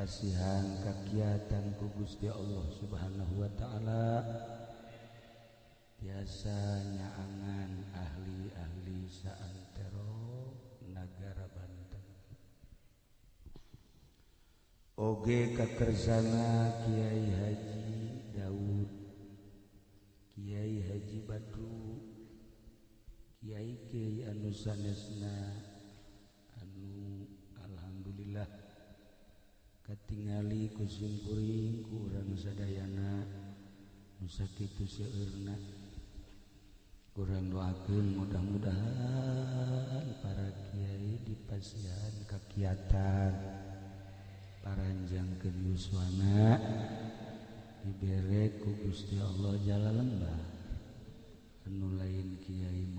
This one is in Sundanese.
Dipasihan kakiatan ku Gusti Allah Subhanahu wa taala, tiasa nyaangan ahli-ahli saantero nagara Banten. Oge kakersana Kiai Haji Daud, Kiai Haji Badru, Kiai Kiai anu sanesna anu alhamdulillah katingali ku simkuring, ku urang sadayana nu sakitu seueurna. Urang doakeun mudah-mudahan para kiai dipasihan kakiatan, paranjangkeun yuswana, dibere ku Gusti Allah jala lembah. Anu lain kiai.